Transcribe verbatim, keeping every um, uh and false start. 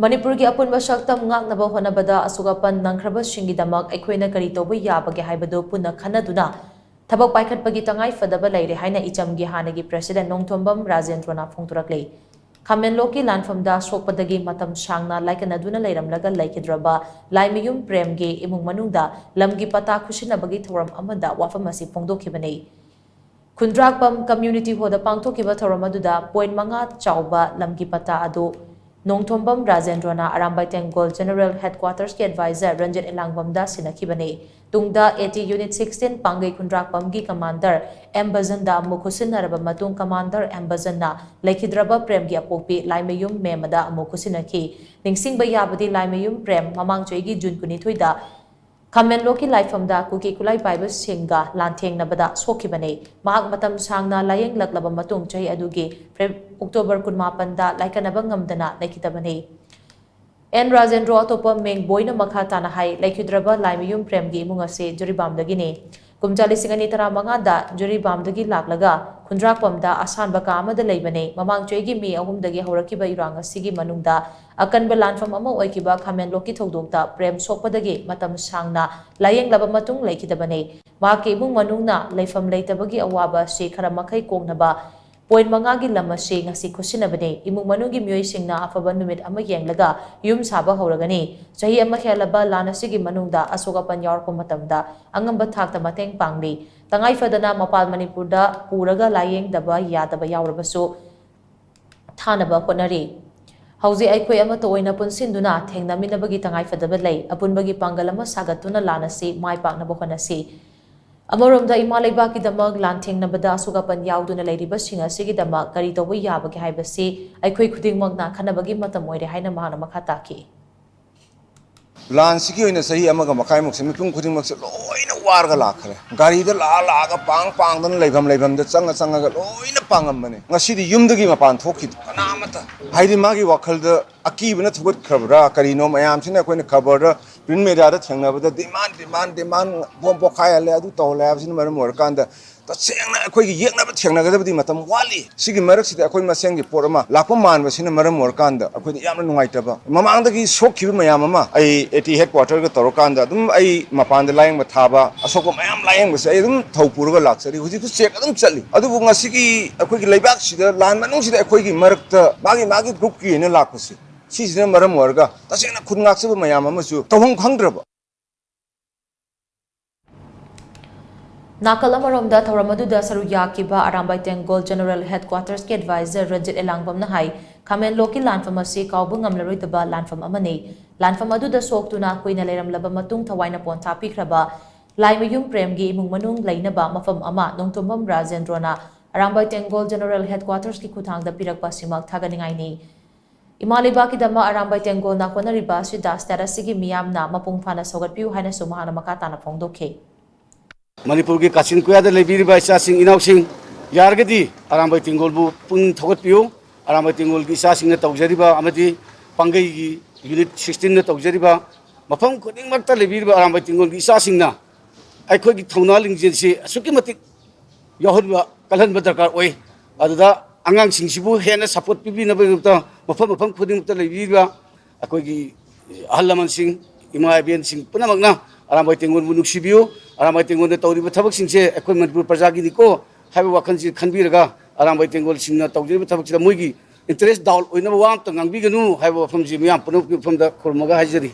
ꯃꯅꯤꯄꯨꯔꯒꯤ ꯑꯄꯨꯟꯕ ꯁꯛꯇꯝ ꯉꯥꯛꯅꯕ ꯍꯣꯠꯅꯕꯗ ꯑꯁꯣꯛ ꯑꯄꯟ ꯅꯪꯈ꯭ꯔꯕꯁꯤꯡꯒꯤꯗꯃꯛ ꯑꯩꯈꯣꯏꯅ ꯀꯔꯤ ꯇꯧꯕ ꯌꯥꯕꯒꯦ ꯍꯥꯏꯕꯗꯨ ꯄꯨꯟꯅ ꯈꯟꯅꯗꯨꯅ ꯊꯕꯛ ꯄꯥꯏꯈꯠꯄꯒꯤ ꯇꯉꯥꯏ ꯐꯗꯕ ꯂꯩꯔꯦ ꯍꯥꯏꯅ ꯏꯆꯝꯒꯤ ꯍꯥꯟꯅꯒꯤ president ꯅꯣꯡꯊꯣꯝꯕꯝ ꯔꯥꯖꯦꯟꯗ꯭ꯔꯣꯅ ꯐꯣꯡꯗꯣꯔꯛꯂꯤ꯫ ꯈꯥꯃꯦꯟꯂꯣꯛꯀꯤ ꯂꯥꯟꯐꯝꯗ ꯁꯣꯛꯄꯗꯒꯤ ꯃꯇꯝ ꯁꯥꯡꯅ ꯂꯥꯏꯀꯠꯅꯗꯨꯅ ꯂꯩꯔꯝꯂꯒ ꯂꯩꯈꯤꯗ꯭ꯔꯕ ꯂꯥꯏꯃꯌꯨꯝ ꯄ꯭ꯔꯦꯝꯒꯤ ꯏꯃꯨꯡ ꯃꯅꯨꯡꯗ ꯂꯝꯒꯤ ꯄꯇꯥ ꯈꯨꯠꯁꯤꯟꯅꯕꯒꯤ ꯊꯧꯔꯝ ꯑꯃꯗ ꯋꯥꯐꯝ ꯑꯁꯤ ꯐꯣꯡꯗꯣꯛꯈꯤꯕꯅꯤ꯫ ꯈꯨꯟꯗ꯭ꯔꯥꯛꯄꯝ community hall ꯗ ꯄꯥꯡꯊꯣꯛꯈꯤꯕ ꯊꯧꯔꯝ ꯑꯗꯨꯗ point ꯃꯉꯥ ꯆꯥꯎꯕ ꯂꯝꯒꯤ ꯄꯇꯥ ꯑꯗꯨ ꯅꯣꯡꯊꯣꯝꯕꯝ ꯔꯥꯖꯦꯟꯗ꯭ꯔꯣꯅ ꯑꯔꯥꯝꯕꯥꯏ ꯇꯦꯡꯒꯣꯜ General Headquarters ꯀꯤ advisor ꯔꯟꯖꯤꯠ ꯏꯂꯥꯡꯕꯝꯗ ꯁꯤꯟꯅꯈꯤꯕꯅꯤ꯫ ꯇꯨꯡꯗ AT Unit sixteen ꯄꯥꯡꯒꯩ ꯈꯨꯟꯗ꯭ꯔꯥꯛꯄꯝꯒꯤ commander ꯑꯦꯝ ꯕꯖꯟꯗ ꯑꯃꯨꯛ ꯈꯨꯠꯁꯤꯟꯅꯔꯕ ꯃꯇꯨꯡ, commander ꯑꯦꯝ ꯕꯖꯟꯅ ꯂꯩꯈꯤꯗ꯭ꯔꯕ ꯄ꯭ꯔꯦꯝꯒꯤ ꯑꯄꯣꯛꯄꯤ ꯂꯥꯏꯃꯌꯨꯝ ꯃꯦꯝꯃꯗ ꯑꯃꯨꯛ ꯈꯨꯠꯁꯤꯟꯅꯈꯤ꯫ ꯅꯤꯡꯁꯤꯡꯕ ꯌꯥꯕꯗꯤ ꯂꯥꯏꯃꯌꯨꯝ ꯄ꯭ꯔꯦꯝ ꯃꯃꯥꯡ ꯆꯍꯤꯒꯤ ꯖꯨꯟ ꯀꯨꯟꯅꯤꯊꯣꯏꯗ ꯈꯥꯃꯦꯟꯂꯣꯛꯀꯤ ꯂꯥꯏꯐꯝꯗ ꯀꯨꯀꯤ ꯈꯨꯠꯂꯥꯏ ꯄꯥꯏꯕꯁꯤꯡꯒ ꯂꯥꯟꯊꯦꯡꯅꯕꯗ ꯁꯣꯛꯈꯤꯕꯅꯤ꯫ ꯃꯍꯥꯛ ꯃꯇꯝ ꯁꯥꯡꯅ ꯂꯥꯌꯦꯡꯂꯛꯂꯕ ꯃꯇꯨꯡ ꯆꯍꯤ ꯑꯗꯨꯒꯤ ꯐꯦ-, ꯑꯣꯛꯇꯣꯕꯔ ꯀꯨꯟꯃꯥꯄꯟꯗ ꯂꯥꯏꯀꯠꯅꯕ ꯉꯝꯗꯅ ꯂꯩꯈꯤꯗꯕꯅꯤ꯫ ꯑꯦꯟ ꯔꯥꯖꯦꯟꯗ꯭ꯔꯣ ꯑꯇꯣꯞꯄ ꯃꯤꯡ ꯕꯣꯏꯅ ꯃꯈꯥ ꯇꯥꯅ ꯍꯥꯏ, ꯂꯩꯈꯤꯗ꯭ꯔꯕ ꯂꯥꯏꯃꯌꯨꯝ ꯄ꯭ꯔꯦꯝꯒꯤ ꯏꯃꯨꯡ ꯑꯁꯤ ꯖꯤꯔꯤꯕꯥꯝꯗꯒꯤꯅꯤ꯫ ꯀꯨꯝꯖꯥ ꯂꯤꯁꯤꯡ ꯑꯅꯤ ꯇꯔꯥꯃꯉꯥꯗ ꯖꯤꯔꯤꯕꯥꯝꯗꯒꯤ ꯂꯥꯛꯂꯒ ꯈꯨꯟꯗ꯭ꯔꯥꯛꯄꯝꯗ ꯑꯁꯥꯟꯕ ꯀꯥ ꯑꯃꯗ ꯂꯩꯕꯅꯤ꯫ ꯃꯃꯥꯡ ꯆꯍꯤꯒꯤ ꯃꯦ ꯑꯍꯨꯝꯗꯒꯤ ꯍꯧꯔꯛꯈꯤꯕ ꯏꯔꯥꯡ ꯑꯁꯤꯒꯤ ꯃꯅꯨꯡꯗ ꯑꯀꯟꯕ ꯂꯥꯟꯐꯝ ꯑꯃ ꯑꯣꯏꯈꯤꯕ ꯈꯥꯃꯦꯟꯂꯣꯛꯀꯤ ꯊꯧꯗꯣꯛꯇ ꯄ꯭ꯔꯦꯝ ꯁꯣꯛꯄꯗꯒꯤ ꯃꯇꯝ ꯁꯥꯡꯅ ꯂꯥꯌꯦꯡꯂꯕ ꯃꯇꯨꯡ ꯂꯩꯈꯤꯗꯕꯅꯤ꯫ ꯃꯍꯥꯛꯀꯤ ꯏꯃꯨꯡ ꯃꯅꯨꯡꯅ ꯂꯩꯐꯝ ꯂꯩꯇꯕꯒꯤ ꯑꯋꯥꯕ ꯑꯁꯤ ꯈꯔ ꯃꯈꯩ ꯀꯣꯛꯅꯕ point ꯃꯉꯥꯒꯤ ꯂꯝ ꯑꯁꯤ ꯉꯁꯤ ꯈꯨꯠꯁꯤꯟꯅꯕꯅꯤ꯫ ꯏꯃꯨꯡ ꯃꯅꯨꯡꯒꯤ ꯃꯤꯑꯣꯏꯁꯤꯡꯅ ꯑꯐꯕ ꯅꯨꯃꯤꯠ ꯑꯃ ꯌꯦꯡꯂꯒ ꯌꯨꯝ ꯁꯥꯕ ꯍꯧꯔꯒꯅꯤ꯫ ꯆꯍꯤ ꯑꯃ ꯍꯦꯜꯂꯕ ꯂꯥꯟ ꯑꯁꯤꯒꯤ ꯃꯅꯨꯡꯗ ꯑꯁꯣꯛ ꯑꯄꯟ ꯌꯥꯎꯔꯛꯄ ꯃꯇꯝꯗ ꯑꯉꯝꯕ ꯊꯥꯛꯇ ꯃꯇꯦꯡ ꯄꯥꯡꯂꯤ꯫ ꯇꯉꯥꯏ ꯐꯗꯅ ꯃꯄꯥꯟ ꯃꯅꯤꯄꯨꯔꯗ ꯄꯨꯔꯒ ꯂꯥꯌꯦꯡꯗꯕ ꯌꯥꯗꯕ ꯌꯥꯎꯔꯕꯁꯨ ꯊꯥꯅꯕ ꯍꯣꯠꯅꯔꯤ꯫ ꯍꯧꯖꯤꯛ ꯑꯩꯈꯣꯏ ꯑꯃꯠꯇ ꯑꯣꯏꯅ ꯄꯨꯟꯁꯤꯟꯗꯨꯅ ꯊꯦꯡꯅꯃꯤꯟꯅꯕꯒꯤ ꯇꯉꯥꯏ ꯐꯗꯕ ꯂꯩ꯫ ꯑꯄꯨꯟꯕꯒꯤ ꯄꯥꯡꯒꯜ ꯑꯃ ꯁꯥꯒꯠꯇꯨꯅ ꯂꯥꯟ ꯑꯁꯤ ꯃꯥꯏ ꯄꯥꯛꯅꯕ ꯍꯣꯠꯅꯁꯤ꯫ ꯑꯃꯔꯣꯝꯗ ꯏꯃꯥ ꯂꯩꯕꯥꯛꯀꯤꯗꯃꯛ ꯂꯥꯟꯊꯦꯡꯅꯕꯗ ꯑꯁꯣꯛ ꯑꯄꯟ ꯌꯥꯎꯗꯨꯅ ꯂꯩꯔꯤꯕꯁꯤꯡ ꯑꯁꯤꯒꯤꯗꯃꯛ ꯀꯔꯤ ꯇꯧꯕ ꯌꯥꯕꯒꯦ ꯍꯥꯏꯕꯁꯤ ꯑꯩꯈꯣꯏ ꯈꯨꯗꯤꯡꯃꯛꯅ ꯈꯟꯅꯕꯒꯤ ꯃꯇꯝ ꯑꯣꯏꯔꯦ ꯍꯥꯏꯅ ꯃꯍꯥꯛꯅ ꯃꯈꯥ ꯇꯥꯈꯤ꯫ ꯂꯥꯟꯁꯤꯒꯤ ꯑꯣꯏꯅ ꯆꯍꯤ ꯑꯃꯒ ꯃꯈꯥꯏꯃꯨꯛꯁꯦ ꯃꯤꯄꯨꯝ ꯈꯨꯗꯤꯡꯃꯛꯁꯦ ꯂꯣꯏꯅ ꯋꯥꯔꯒ ꯂꯥꯛꯈ꯭ꯔꯦ꯫ ꯒꯥꯔꯤꯗ ꯂꯥꯛꯑ ꯂꯥꯛꯑꯒ ꯄꯥꯡ ꯄꯥꯡꯗꯅ ꯂꯩꯐꯝ ꯂꯩꯐꯝꯗ ꯆꯪꯉ ꯆꯪꯉꯒ ꯂꯣꯏꯅ ꯄꯥꯡꯉꯝꯕꯅꯦ꯫ ꯉꯁꯤꯗꯤ ꯌꯨꯝꯗꯒꯤ ꯃꯄꯥꯟ ꯊꯣꯛꯈꯤꯗꯦ ꯀꯅꯥꯃꯠꯇ꯫ ꯍꯥꯏꯗꯤ ꯃꯥꯒꯤ ꯋꯥꯈꯜꯗ ꯑꯀꯤꯕꯅ ꯊꯨꯒꯠꯈ꯭ꯔꯕ꯭ꯔꯥ ꯀꯔꯤꯅꯣ, ꯃꯌꯥꯝꯁꯤꯅ ꯑꯩꯈꯣꯏꯅ ꯈꯕꯔꯗ, print mediaꯗ ꯊꯦꯡꯅꯕꯗ demand, demand, demand, ꯕꯣꯝ ꯄꯣꯈꯥꯏꯍꯜꯂꯦ, ꯑꯗꯨ ꯇꯧꯍꯜꯂꯦ ꯍꯥꯏꯕꯁꯤꯅ ꯃꯔꯝ ꯑꯣꯏꯔꯀꯥꯟꯗ ꯇꯁꯦꯡꯅ ꯑꯩꯈꯣꯏꯒꯤ ꯌꯦꯛꯅꯕ ꯊꯦꯡꯅꯒꯗꯕꯗꯤ ꯃꯇꯝ ꯋꯥꯠꯂꯤ꯫ ꯁꯤꯒꯤ ꯃꯔꯛꯁꯤꯗ ꯑꯩꯈꯣꯏ ꯃꯁꯦꯟꯒꯤ ꯄꯣꯠ ꯑꯃ ꯂꯥꯛꯄ ꯃꯥꯟꯕꯁꯤꯅ ꯃꯔꯝ ꯑꯣꯏꯔꯀꯥꯟꯗ ꯑꯩꯈꯣꯏꯗ ꯌꯥꯝꯅ ꯅꯨꯡꯉꯥꯏꯇꯕ꯫ ꯃꯃꯥꯡꯗꯒꯤ ꯁꯣꯛꯈꯤꯕ ꯃꯌꯥꯝ ꯑꯃ ꯑꯩ ꯑꯦ ꯇꯤ ꯍꯦꯗ ꯀ꯭ꯋꯥꯇꯔꯒ ꯇꯧꯔꯀꯥꯟꯗ ꯑꯗꯨꯝ ꯑꯩ ꯃꯄꯥꯟꯗ ꯂꯥꯌꯦꯡꯕ ꯊꯥꯕ, ꯑꯁꯣꯛꯄ ꯃꯌꯥꯝ ꯂꯥꯌꯦꯡꯕꯁꯦ ꯑꯩ ꯑꯗꯨꯝ ꯊꯧ ꯄꯨꯔꯒ ꯂꯥꯛꯆꯔꯤ꯫ ꯍꯧꯖꯤꯛꯁꯨ ꯆꯦꯛ ꯑꯗꯨꯝ ꯆꯠꯂꯤ꯫ ꯑꯗꯨꯕꯨ ꯉꯁꯤꯒꯤ ꯑꯩꯈꯣꯏꯒꯤ ꯂꯩꯕꯥꯛꯁꯤꯗ ꯂꯥꯟ ꯃꯅꯨꯡꯁꯤꯗ ꯑꯩꯈꯣꯏꯒꯤ ꯃꯔꯛꯇ ꯃꯥꯒꯤ ꯃꯥꯒꯤ ꯒ꯭ꯔꯨꯞꯀꯤ ꯑꯣꯏꯅ ꯂꯥꯛꯄꯁꯦ, ꯁꯤꯁꯤꯅ ꯃꯔꯝ ꯑꯣꯏꯔꯒ ꯇꯁꯦꯡꯅ ꯈꯨꯟ ꯉꯥꯛꯆꯕ ꯃꯌꯥꯝ ꯑꯃꯁꯨ ꯇꯧꯐꯝ ꯈꯪꯗ꯭ꯔꯕ꯫ ꯅꯥꯀꯜ ꯑꯃꯔꯣꯝꯗ ꯊꯧꯔꯝ ꯑꯗꯨꯗ ꯁꯔꯨꯛ ꯌꯥꯈꯤꯕ ꯑꯔꯥꯝꯕꯥꯏ ꯇꯦꯡꯒꯣꯜ ꯖꯦꯅꯔꯦꯜ ꯍꯦꯗꯀ꯭ꯋꯥꯇꯔꯁꯀꯤ ꯑꯦꯗꯚꯥꯏꯖꯔ ꯔꯟꯖꯤꯠ ꯑꯦꯂꯥꯡꯕꯝꯅ ꯍꯥꯏ, ꯈꯥꯃꯦꯟꯂꯣꯛꯀꯤ ꯂꯥꯟꯐꯝ ꯑꯁꯤ ꯀꯥꯎꯕ ꯉꯝꯂꯔꯣꯏꯗꯕ ꯂꯥꯟꯐꯝ ꯑꯃꯅꯤ꯫ ꯂꯥꯟꯐꯝ ꯑꯗꯨꯗ ꯁꯣꯛꯇꯨꯅ ꯀꯨꯏꯅ ꯂꯩꯔꯝꯂꯕ ꯃꯇꯨꯡ ꯊꯋꯥꯏꯅ ꯄꯣꯟꯊꯥ ꯄꯤꯈ꯭ꯔꯕ ꯂꯥꯏꯃꯌꯨꯝ ꯄ꯭ꯔꯦꯝꯒꯤ ꯏꯃꯨꯡ ꯃꯅꯨꯡ ꯂꯩꯅꯕ ꯃꯐꯝ ꯑꯃ ꯅꯣꯡꯊꯣꯝꯕꯝ ꯔꯥꯖꯦꯟꯗ꯭ꯔꯣꯅ ꯑꯔꯥꯝꯕꯥꯏ ꯇꯦꯡꯒꯣꯜ ꯖꯦꯅꯔꯦꯜ ꯍꯦꯗꯀ꯭ꯋꯥꯇꯔꯁꯀꯤ ꯈꯨꯠꯊꯥꯡꯗ ꯄꯤꯔꯛꯄ ꯑꯁꯤꯃꯛ ꯊꯥꯒꯠꯅꯤꯡꯉꯥꯏꯅꯤ꯫ ꯏꯃꯥ ꯂꯩꯕꯥꯛꯀꯤꯗꯃꯛ ꯑꯔꯥꯝꯕꯥꯏ ꯇꯦꯡꯒꯣꯜꯅ ꯍꯣꯠꯅꯔꯤꯕ ꯑꯁꯤꯗ ꯁ꯭ꯇꯦꯠ ꯑꯁꯤꯒꯤ ꯃꯤꯌꯥꯝꯅ ꯃꯄꯨꯡ ꯐꯥꯅ ꯁꯧꯒꯠꯄꯤꯌꯨ ꯍꯥꯏꯅꯁꯨ ꯃꯍꯥꯛꯅ ꯃꯈꯥ ꯇꯥꯅ ꯐꯣꯡꯗꯣꯛꯈꯤ꯫ ꯃꯅꯤꯄꯨꯔꯒꯤ ꯀꯥꯆꯤꯟ ꯀꯣꯌꯥꯗ ꯂꯩꯕꯤꯔꯤꯕ ꯏꯆꯥꯁꯤꯡ ꯏꯅꯥꯎꯁꯤꯡ, ꯌꯥꯔꯒꯗꯤ ꯑꯔꯥꯝꯕꯥꯏ ꯇꯦꯡꯒꯣꯜꯕꯨ ꯄꯨꯛꯅꯤꯡ ꯊꯧꯒꯠꯄꯤꯌꯨ꯫ ꯑꯔꯥꯝꯕꯥꯏ ꯇꯦꯡꯒꯣꯜꯒꯤ ꯏꯆꯥꯁꯤꯡꯅ ꯇꯧꯖꯔꯤꯕ ꯑꯃꯗꯤ ꯄꯥꯡꯒꯩꯒꯤ ꯌꯨꯅꯤꯠ ꯁꯤꯛꯁꯇꯤꯟꯅ ꯇꯧꯖꯔꯤꯕ ꯃꯐꯝ ꯈꯨꯗꯤꯡꯃꯛꯇ ꯂꯩꯕꯤꯔꯤꯕ ꯑꯔꯥꯝꯕꯥꯏ ꯇꯦꯡꯒꯣꯜꯒꯤ ꯏꯆꯥꯁꯤꯡꯅ ꯑꯩꯈꯣꯏꯒꯤ ꯊꯧꯅꯥ ꯂꯤꯡꯖꯦꯜꯁꯤ ꯑꯁꯨꯛꯀꯤ ꯃꯇꯤꯛ ꯌꯥꯎꯍꯟꯕ, ꯀꯜꯍꯟꯕ ꯗꯔꯀꯥꯔ ꯑꯣꯏ꯫ ꯑꯗꯨꯗ ꯑꯉꯥꯡꯁꯤꯡꯁꯤꯕꯨ ꯍꯦꯟꯅ ꯁꯄꯣꯔꯠ ꯄꯤꯕꯤꯅꯕꯒꯤꯗꯃꯛꯇ ꯃꯐꯝ ꯃꯐꯝ ꯈꯨꯗꯤꯡꯃꯛꯇ ꯂꯩꯕꯤꯔꯤꯕ ꯑꯩꯈꯣꯏꯒꯤ ꯑꯍꯜ ꯂꯃꯟꯁꯤꯡ, ꯏꯃꯥ ꯏꯕꯦꯟꯁꯤꯡ ꯄꯨꯝꯅꯃꯛꯅ ꯑꯔꯥꯝꯕꯥꯏ ꯇꯦꯡꯒꯣꯜꯕꯨ ꯅꯨꯡꯁꯤꯕꯤꯌꯨ꯫ ꯑꯔꯥꯝꯕꯥꯏ ꯇꯦꯡꯒꯣꯜꯅ ꯇꯧꯔꯤꯕ ꯊꯕꯛꯁꯤꯡꯁꯦ ꯑꯩꯈꯣꯏ ꯃꯅꯤꯄꯨꯔ ꯄ꯭ꯔꯖꯥꯒꯤꯅꯤꯀꯣ ꯍꯥꯏꯕ ꯋꯥꯈꯜꯁꯤ ꯈꯟꯕꯤꯔꯒ, ꯑꯔꯥꯝꯕꯥꯏ ꯇꯦꯡꯒꯣꯜꯁꯤꯡꯅ ꯇꯧꯖꯔꯤꯕ ꯊꯕꯛꯁꯤꯗ ꯃꯣꯏꯒꯤ ꯏꯟꯇꯔꯦꯁ ꯗꯥꯎꯟ ꯑꯣꯏꯅꯕ ꯋꯥ ꯑꯃꯇ ꯉꯥꯡꯕꯤꯒꯅꯨ ꯍꯥꯏꯕ ꯋꯥꯐꯝꯁꯤ ꯃꯤꯌꯥꯝ ꯄꯨꯝꯅꯃꯛꯀꯤ ꯃꯐꯝꯗ ꯈꯨꯔꯨꯝꯃꯒ ꯍꯥꯏꯖꯔꯤ꯫